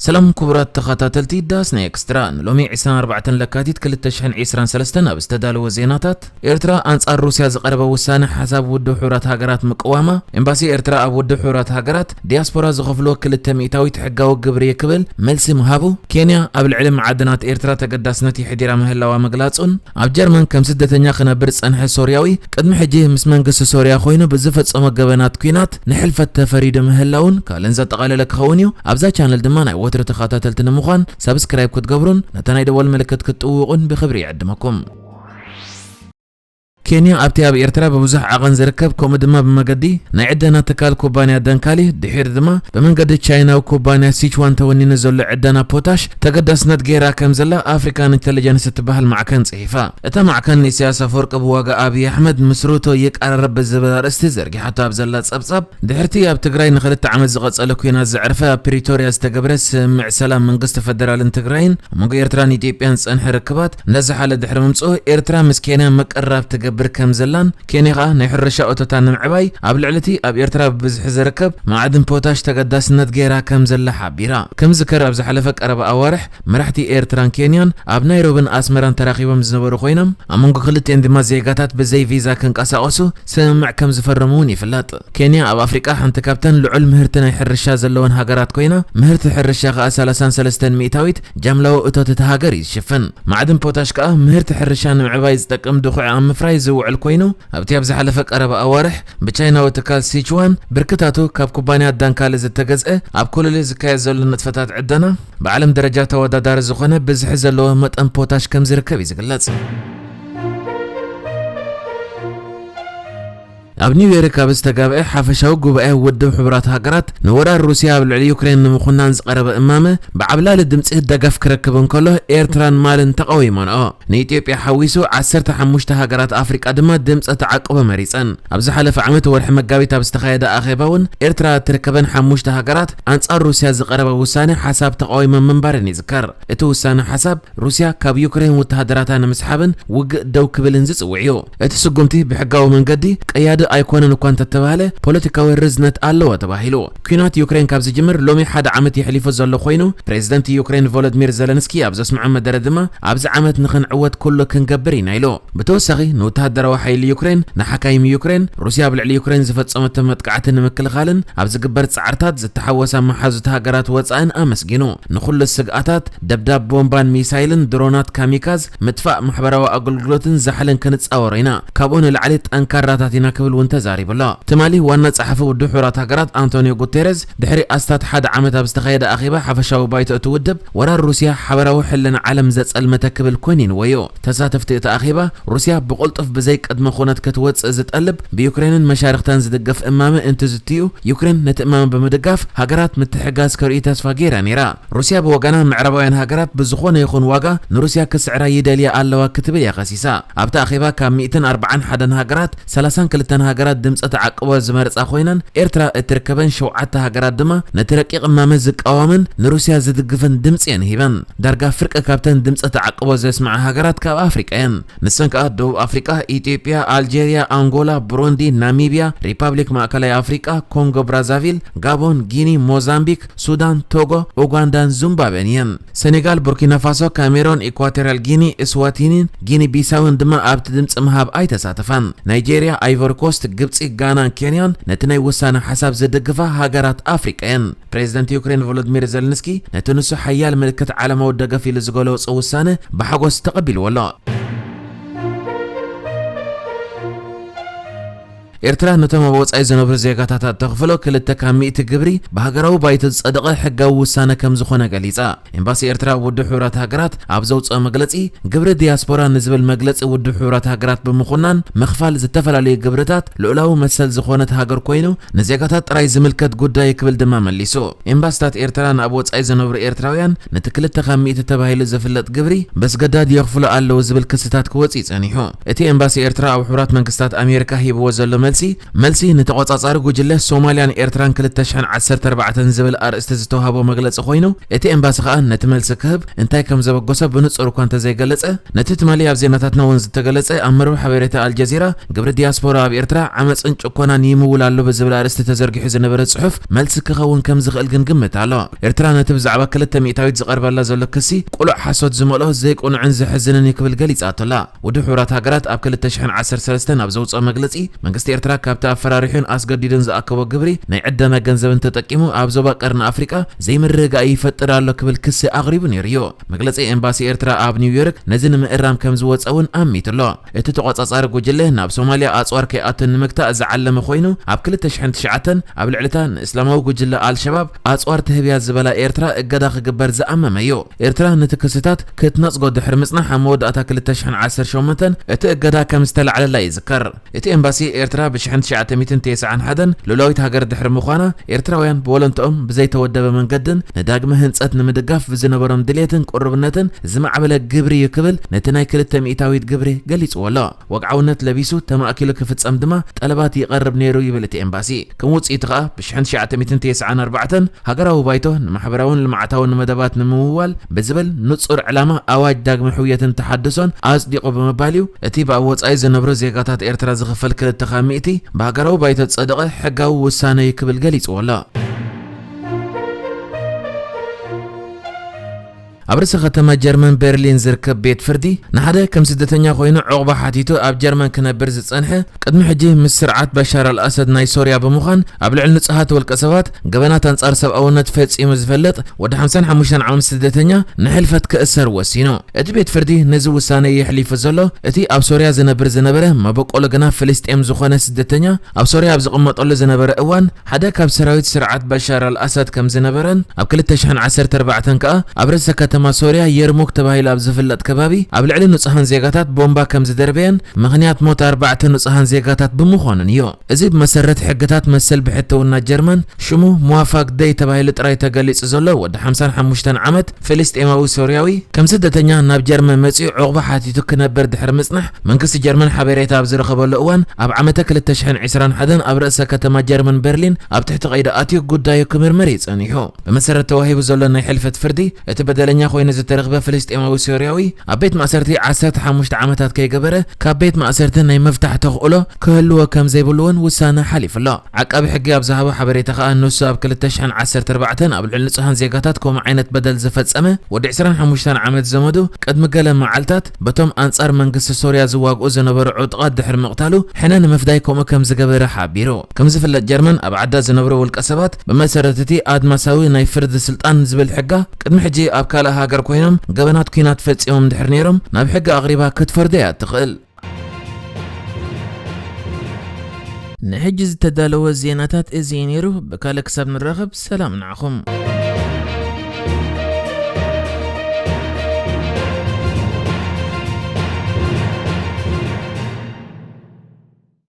ሰላም ክቡራት ተኸታተልቲ ዳስና ኤክስትራ፣ ንሎሚ ዕስራን ኣርባዕተን ለካቲት ክልተ ሽሕን ዕስራን ሰለስተን ኣብ ዝተዳለወ ዜናታት፣ ኤርትራ ኣንጻር ሩስያ ዝቐረበ ውሳነ ሓሳብ ውድብ ሕቡራት ሃገራት ምቅዋማ፣ ኤምባሲ ኤርትራ ኣብ ውድብ ሕቡራት ሃገራት ዲያስፖራ ዝኸፍልዎ ክልተ ሚእታዊት ሕጋዊ ግብሪ ክብል መልሲ ምሃቡ፣ ኬንያ ኣብ ልዕሊ መዓድናት ኤርትራ ተገዳስነት የሕዲራ ምህላዋ ምግላጹን፣ ኣብ ጀርመን ከም ስደተኛ ክነብር ዝጸንሐ ሶርያዊ፣ ቅድሚ ሕጂ ምስ መንግስቲ ሶርያ ኮይኑ ብዝፈጸሞ ገበናት ኲናት ንሕልፈት ተፈሪዱ ምህላውን ካልእን ዘጠቓለለ ክኸውን እዩ። ኣብዛ ቻነል ድማ ናይ ወትሩ ተኸታተልቲ ንምዃን ሳብስክራይብ ክትገብሩን ነታ ናይ ደወል ምልክት ክትጥውቑን ብኽብሪ ይዕድመኩም። ኬንያ ኣብቲ ኣብ ኤርትራ ብብዙሕ ዓቐን ዝርከብ ከምኡ ድማ ብመገዲ ናይ ዕደና ትካል ኩባንያ ደንካሊ ድሒሩ ድማ ብመንገዲ ቻይናዊ ኩባንያ ሲችዋን ተወኒኑ ዘሎ ዕደና ፖታሽ ተገዳስነት ገይራ ከም ዘላ ኣፍሪካን ኢንተሊጀንስ እትበሃል ማዕከን ጽሒፋ። እታ ማዕከን ንኢሳያስ ኣፈወርቂ ብዋጋ ኣብይ ኣሕመድ ምስ ሩቶ ይቀራረብ ብዝብል ኣርእስቲ ዘርጊሓቶ ኣብ ዘላ ጸብጻብ፣ ድሕርቲ ኣብ ትግራይ ንኽልተ ዓመት ዝቐጸለ ኲናት ዘዕርፈ ኣብ ፕሪቶርያ ዝተገብረ ስምምዕ ሰላም መንግስቲ ፈደራልን ትግራይን ኣብ መንጎ ኤርትራን ኢትዮጵያን ዝጸንሐ ርክባት እንዳዘሓለ ድሕሪ ምምጽኡ፣ ኤርትራ ምስ ኬንያ ምቅርራብ ትገብር ከም ዘላን ኬንያ ኸኣ ናይ ሕርሻ እቶታ ንምዕባይ ኣብ ልዕሊ እቲ ኣብ ኤርትራ ብብዝሒ ዝርከብ ማዕድን ፖታሽ ተገዳስነት ገይራ ከም ዘላ ሓቢራ። ከም ዝከር ኣብ ዝሓለፈ ቀረባ ኣዋርሕ መራሕቲ ኤርትራን ኬንያን ኣብ ናይሮብን ኣስመራን ተራኺቦም ዝነበሩ ኮይኖም፣ ኣብ መንጎ ክልቲኤን ድማ ዜጋታት ብዘይ ቪዛ ክንቀሳቐሱ ስምምዕ ከም ዝፈረሙ እውን ይፍለጥ። ኬንያ ኣብ ኣፍሪቃ ሓንቲ ካብተን ልዑል ምህርቲ ናይ ሕርሻ ዘለወን ሃገራት ኮይና፣ ምህርቲ ሕርሻ ከኣ ሰላሳን ሰለስተን ሚእታዊት ጃምላዊ እቶት እታ ሃገር እዩ ዝሽፍን። ማዕድን ፖታሽ ከኣ ምህርቲ ሕርሻ ንምዕባይ ዝጠቅም ድኹዒ ኣብ ምፍራይ ዝውዕል ኮይኑ፣ ኣብቲ ኣብ ዝሓለፈ ቀረባ ኣዋርሕ ብቻይናዊ ትካል ሲችዋን ብርክታቱ ካብ ኩባንያ ዳንካሊ ዝተገዝአ ኣብ ኮሎሊ ዝካየድ ዘሎ ንጥፈታት ዕደና ብዓለም ደረጃ ተወዳዳሪ ዝኾነ ብዝሒ ዘለዎ መጠን ፖታሽ ከም ዝርከብ እዩ ዝግለጽ። ኣብ ኒውዮርክ ኣብ ዝተጋብአ ሓፈሻዊ ጉባኤ ውድብ ሕቡራት ሃገራት ንወራር ሩስያ ኣብ ልዕሊ ዩክሬን ንምኹናን ዝቐረበ እማመ ብዓብላሊ ድምጺ ደገፍ ክረክብ እንከሎ ኤርትራን ማልን ተቓዊመንኦ። ንኢትዮጵያ ሓዊሱ ዓሰርተ ሓሙሽተ ሃገራት ኣፍሪቃ ድማ ድምጺ ተዓቅቦ መሪጸን። ኣብ ዝሓለፈ ዓመት ወርሒ መጋቢት ኣብ ዝተኻየደ ኣኼባ እውን ኤርትራ እትርከበን ሓሙሽተ ሃገራት ኣንጻር ሩስያ ዝቐረበ ውሳነ ሓሳብ ተቓዊመን ምንባረን ይዝከር። እቲ ውሳነ ሓሳብ ሩስያ ካብ ዩክሬን ወተሃደራታ ንምስሓብን ውግእ ደው ክብልን ዝጽውዕ እዩ። እቲ ስጉምቲ ብሕጋዊ መንገዲ ቀያዲ ኣይኮነን እኳ እንተተባህለ፣ ፖለቲካዊ ርዝነት ኣለዎ ተባሂሉ። ኲናት ዩክሬን ካብ ዝጅምር ሎሚ ሓደ ዓመት የሕሊፉ ዘሎ ኮይኑ፣ ፕሬዝደንት ዩክሬን ቮሎድሚር ዘለንስኪ ኣብ ዘስምዖ መደረ ድማ፣ ኣብዚ ዓመት ንኽንዕወት ኩሉ ክንገብር ኢና ኢሉ። ብተወሳኺ፣ ንወተሃደራዊ ሓይሊ ዩክሬን፣ ንሓካይም ዩክሬን፣ ሩስያ ኣብ ልዕሊ ዩክሬን ዝፈጸመቶ መጥቃዕቲ ንምክልኻልን ኣብ ዝግበር ጻዕርታት ዝተሓወሳ መሓዙት ሃገራት ወጻእን ኣመስጊኑ። ንኹሉ ስግኣታት፣ ደብዳብ ቦምባን ሚሳይልን ድሮናት ካሚካዝ፣ ምጥፋእ ማሕበራዊ ኣገልግሎትን ዛሕልን ክንጻወሮ ኢና። ካብኡ ንላዕሊ ጠንካራታት ኢና ክብል እውን ተዛሪቡ ኣሎ። ትማሊ ዋና ጸሓፊ ውድብ ሕቡራት ሃገራት ኣንቶኒዮ ጉቴሬዝ ድሕሪ ኣስታት ሓደ ዓመት ኣብ ዝተኻየደ ኣኼባ ሓፈሻዊ ባይቶ እቲ ውድብ፣ ወራር ሩስያ ሓበራዊ ሕልና ዓለም ዘጸልመተ ክብል ኮኒንዎ እዩ። ተሳተፍቲ እቲ ኣኼባ፣ ሩስያ ብቕልጡፍ ብዘይ ቅድመ ኩነት ክትወጽእ ዝጠልብ ብዩክሬንን መሻርኽታን ዝድገፍ እማመ እንትዝትዩ፣ ዩክሬን ነቲ እማመ ብምድጋፍ ሃገራት ምትሕጋዝ ከርእዩ ተስፋ ገይራ ነይራ። ሩስያ ብወገና ምዕራባውያን ሃገራት ብዝኾነ ይኹን ዋጋ ንሩስያ ክስዕራ ይደልያ ኣለዋ ክትብል እያ ከሲሳ። ኣብቲ ኣኼባ ካብ ሚእትን ኣርባዓን ሓደን ሃገራት ሰላሳን ክልተን ሃገራት ድምፂ ተዓቅቦ ዝመርፃ ኮይነን ኤርትራ እትርከበን ሸውዓተ ሃገራት ድማ ነቲ ረቂቕ እማመ ዝቃወምን ንሩስያ ዝድግፍን ድምፂ እየን ሂበን። ዳርጋ ፍርቂ ካብተን ድምፂ ተዓቅቦ ዘስምዓ ሃገራት ካብ ኣፍሪቃ እየን። ንሰን ከኣ ደቡብ ኣፍሪቃ፣ ኢትዮጵያ፣ ኣልጀርያ፣ ኣንጎላ፣ ብሩንዲ፣ ናሚብያ፣ ሪፓብሊክ ማእከላይ ኣፍሪቃ፣ ኮንጎ ብራዛቪል፣ ጋቦን፣ ጊኒ፣ ሞዛምቢክ፣ ሱዳን፣ ቶጎ፣ ኡጋንዳን ዙምባብዌን እየን። ሰኔጋል፣ ቡርኪና ፋሶ፣ ካሜሮን፣ ኢኳቶሪያል ጊኒ፣ እስዋቲኒን ጊኒ ቢሳውን ድማ ኣብቲ ድምፂ ምሃብ ኣይተሳተፋን። ናይጄርያ፣ ኣይቮሪ ኮስት፣ ግብፂ፣ ጋናን ኬንያን ነቲ ናይ ውሳነ ሓሳብ ዝድግፋ ሃገራት ኣፍሪቃ እየን። ፕሬዚደንት ዩክሬን ቮሎዲሚር ዘለንስኪ ነቲ ንሱ ሓያል ምልክት ዓለማዊ ደገፍ ኢሉ ዝገለጾ ውሳነ ብሓጎስ ተቐቢልዎ ኣሎ። ኤርትራ ነቶም ኣብ ወጻኢ ዝነብሩ ዜጋታታ እተኽፍሎ ክልተ ካብ ሚእቲ ግብሪ ብሃገራዊ ባይቶ ዝጸደቐ ሕጋዊ ውሳነ ከም ዝኾነ ገሊጻ። ኤምባሲ ኤርትራ ኣብ ውድብ ሕቡራት ሃገራት ኣብ ዘውጽኦ መግለጺ፣ ግብሪ ዲያስፖራ ንዝብል መግለጺ ውድብ ሕቡራት ሃገራት ብምኹናን ምኽፋል ዝተፈላለዩ ግብርታት ልዑላዊ መሰል ዝኾነት ሃገር ኮይኑ ንዜጋታት ጥራይ ዝምልከት ጉዳይ ክብል ድማ መሊሱ። ኤምባስታት ኤርትራ ንኣብ ወጻኢ ዝነብሩ ኤርትራውያን ነቲ ክልተ ካብ ሚእቲ ተባሂሉ ዝፍለጥ ግብሪ በስገዳድ የኽፍሉ ኣለዉ ዝብል ክስታት ክወጽእ ጸኒሑ። እቲ ኤምባሲ ኤርትራ ኣብ ሕቡራት መንግስታት ኣሜሪካ ሂብዎ ዘሎ መልሲ፣ መልሲ ንተቖጻጻሪ ጉጅለ ሶማልያን ኤርትራን ክልተ ሽሕን ዓሰርተ ኣርባዕተን ዝብል ኣርእስቲ ዝተዋህቦ መግለጺ ኮይኑ፣ እቲ ኤምባሲ ከኣ ነቲ መልሲ ክህብ እንታይ ከም ዘበገሶ ብንጹር እኳ እንተዘይገለጸ፣ ነቲ ትማሊ ኣብ ዜናታትና እውን ዝተገለጸ ኣብ መርበብ ሓበሬታ ኣልጀዚራ ግብሪ ዲያስፖራ ኣብ ኤርትራ ዓመጽን ጭቆናን ይምውል ኣሎ ብዝብል ኣርእስቲ ተዘርጊሑ ዝነበረ ጽሑፍ መልሲ ክኸውን ከም ዝኽእል ግን ግምት ኣሎ። ኤርትራ ነቲ ብዛዕባ ክልተ ሚእታዊት ዝቐርበላ ዘሎ ክሲ ቁሉዕ ሓሶት ዝመልኦ ዘይቅኑዕን ዘሕዝንን እዩ ክብል ገሊጻቶ ኣላ። ውድብ ሕቡራት ሃገራት ኣብ ክልተ ሽሕን ዓሰርተ ሰለስተን ኣብ ዘውጽኦ መግለጺ፣ መንግስቲ ኤርትራ ካብቲ ኣፈራሪሑን ኣስገዲዱን ዝኣከቦ ግብሪ ናይ ዕደመ ገንዘብን ተጠቂሙ ኣብ ዞባ ቀርኒ ኣፍሪቃ ዘይምርግጋእ ይፈጥር ኣሎ ክብል ክሲ ኣቕሪቡ ነይሩ እዩ። መግለጺ ኤምባሲ ኤርትራ ኣብ ኒውዮርክ ነዚ ንምእራም ከም ዝወጸ እውን ኣሚቱ ኣሎ። እቲ ተቖጻጻሪ ጉጅለ ናብ ሶማልያ ኣጽዋር ከይኣቱ ንምግታእ ዝዓለመ ኮይኑ፣ ኣብ ክልተ ሽሕን ትሽዓተን ኣብ ልዕሊታ ንእስላማዊ ጉጅለ ኣልሸባብ ኣጽዋር ትህብያ ዝበላ ኤርትራ እገዳ ክግበር ዝኣመመ እዩ። ኤርትራ ነቲ ክስታት ክትነጽጎ ድሕሪ ምጽናሕ፣ ኣብ መወዳእታ ክልተ ሽሕን ዓሰርተ ሸሞንተን እቲ እገዳ ከም ዝተላዕለላ ይዝከር። እቲ ኤምባሲ ኤርትራ ብሽሕን ትሽዓተ ሚእትን ተስዓን ሓደን ሉላዊት ሃገር ድሕሪ ምዃና፣ ኤርትራውያን ብወለንትኦም ብዘይተወደበ መንገድን ንዳግመ ህንጸት ንምድጋፍ ብዝነበሮም ድሌትን ቅሩብነትን ዝማዕበለ ግብሪ እዩ ክብል ነቲ ናይ ክልተ ሚእታዊት ግብሪ ገሊጽዎ ኣሎ። ወግዓውነት ለቢሱ ተማእኪሉ ክፍጸም ድማ ጠለባት ይቐርብ ነይሩ ይብል እቲ ኤምባሲ። ከም ውጽኢቱ ከኣ ብሽሕን ትሽዓተ ሚእትን ተስዓን ኣርባዕተን ሃገራዊ ባይቶ ንማሕበራውን ልምዓታውን መደባት ንምምዋል ብዝብል ንጹር ዕላማ ኣዋጅ ዳግመ ሕውየትን ተሓድሶን ኣጽዲቑ ብምባል እዩ። እቲ ብኣብ ወጻኢ ዝነብሩ ዜጋታት ኤርትራ ዝኽፈል ክልተ ካብ ሚእቲ ብሃገራዊ ባይቶ ዝጸደቐ ሕጋዊ ውሳነ እዩ ክብል ገሊጽዎ ኣሎ። ኣብ ርእሰ ከተማ ጀርመን ቤርሊን ዝርከብ ቤት ፍርዲ ንሓደ ከም ስደተኛ ኮይኑ ዑቕባ ሓቲቱ ኣብ ጀርመን ክነብር ዝጸንሐ፣ ቅድሚ ሕጂ ምስ ስርዓት በሻር ኣልኣሰድ ናይ ሶርያ ብምዃን ኣብ ልዕሊ ንጹሃት ውልቀ ሰባት ገበናት ኣንጻር ሰብኣውነት ፈጺሙ ዝፈልጥ ወዲ ሓምሳን ሓሙሽተን ዓመት ስደተኛ ንሕልፈት ክእሰር ወሲኑ። እቲ ቤት ፍርዲ ነዚ ውሳነ የሕሊፉ ዘሎ፣ እቲ ኣብ ሶርያ ዝነብር ዝነበረ መበቆሉ ግና ፍልስጤም ዝኾነ ስደተኛ ኣብ ሶርያ ኣብ ዝቕመጠሉ ዝነበረ እዋን ሓደ ካብ ሰራዊት ስርዓት በሻር ኣልኣሳድ ከም ዝነበረን ኣብ ክልተ ሽሕን ዓሰርተ ኣርባዕተን ከኣ ኣብ ርእሰ ከተማ ሶርያ የርሙክ ተባሂሉ ኣብ ዝፍለጥ ከባቢ ኣብ ልዕሊ ንጹሃን ዜጋታት ቦምባ ከም ዝደርበየን ምኽንያት ሞት ኣርባዕተ ንጹሃን ዜጋታት ብምዃኑን እዩ። እዚ ብመሰረት ሕግታት መሰል ብሕትውና ጀርመን ሽሙ ሙዋፋቅ ደይ ተባሂሉ ጥራይ ተገሊጹ ዘሎ ወዲ ሓምሳን ሓሙሽተን ዓመት ፍልስጤማዊ ሶርያዊ ከም ስደተኛ ናብ ጀርመን መጺኡ ዑቕባ ሓቲቱ ክነብር ድሕሪ ምጽናሕ መንግስቲ ጀርመን ሓበሬታ ኣብ ዝረኸበሉ እዋን ኣብ ዓመተ ክልተ ሽሕን ዕስራን ሓደን ኣብ ርእሰ ከተማ ጀርመን በርሊን ኣብ ትሕቲ ቀይዲ ኣትዩ ጉዳዩ ክምርመር እዩ ጸኒሑ። ብመሰረት ተዋሂቡ ዘሎ ናይ ሕልፈት ፍርዲ እቲ በደለኛ ኮይኑ ዝተረኽበ ፍልስጤማዊ ሶርያዊ ኣብ ቤት ማእሰርቲ ዓሰርተ ሓሙሽተ ዓመታት ከይገበረ ካብ ቤት ማእሰርቲ ናይ ምፍታሕ ተኽእሎ ክህልዎ ከም ዘይብሉ እውን ውሳነ ሓሊፉ ኣሎ። ዓቃቢ ሕጊ ኣብ ዝሃቦ ሓበሬታ ከኣ ንሱ ኣብ ክልተ ሽሕን ዓሰርተ ኣርባዕተን ኣብ ልዕሊ ንጹሃን ዜጋታት ከምኡ ዓይነት በደል ዝፈጸመ ወዲ ዕስራን ሓሙሽተን ዓመት ዘመዱ ቅድሚ ገለ መዓልታት በቶም ኣንጻር መንግስቲ ሶርያ ዝዋግኡ ዝነበሩ ዕጡቓት ድሕሪ ምቕታሉ ሕነ ንምፍዳይ ከምኡ ከም ዝገበረ ሓቢሩ። ከም ዝፍለጥ ጀርመን ኣብ ዓዳ ዝነብሩ ውልቀ ሰባት ብመሰረት እቲ ኣድማሳዊ ናይ ፍርዲ ስልጣን ዝብል ሕጋ ቅድሚ ሕጂ ኣብ ካልእ ሃገር ኮይኖም ገበናት ኲናት ፈጺሞም ድሕር ነይሮም ናብ ሕጊ ኣቕሪባ ክትፈርዶ እያ ትኽእል። ንሕጂ ዝተዳለወ ዜናታት እዚ እዩ ነይሩ። ብካልእ ክሳብ ንራኸብ ሰላም ንዓኹም።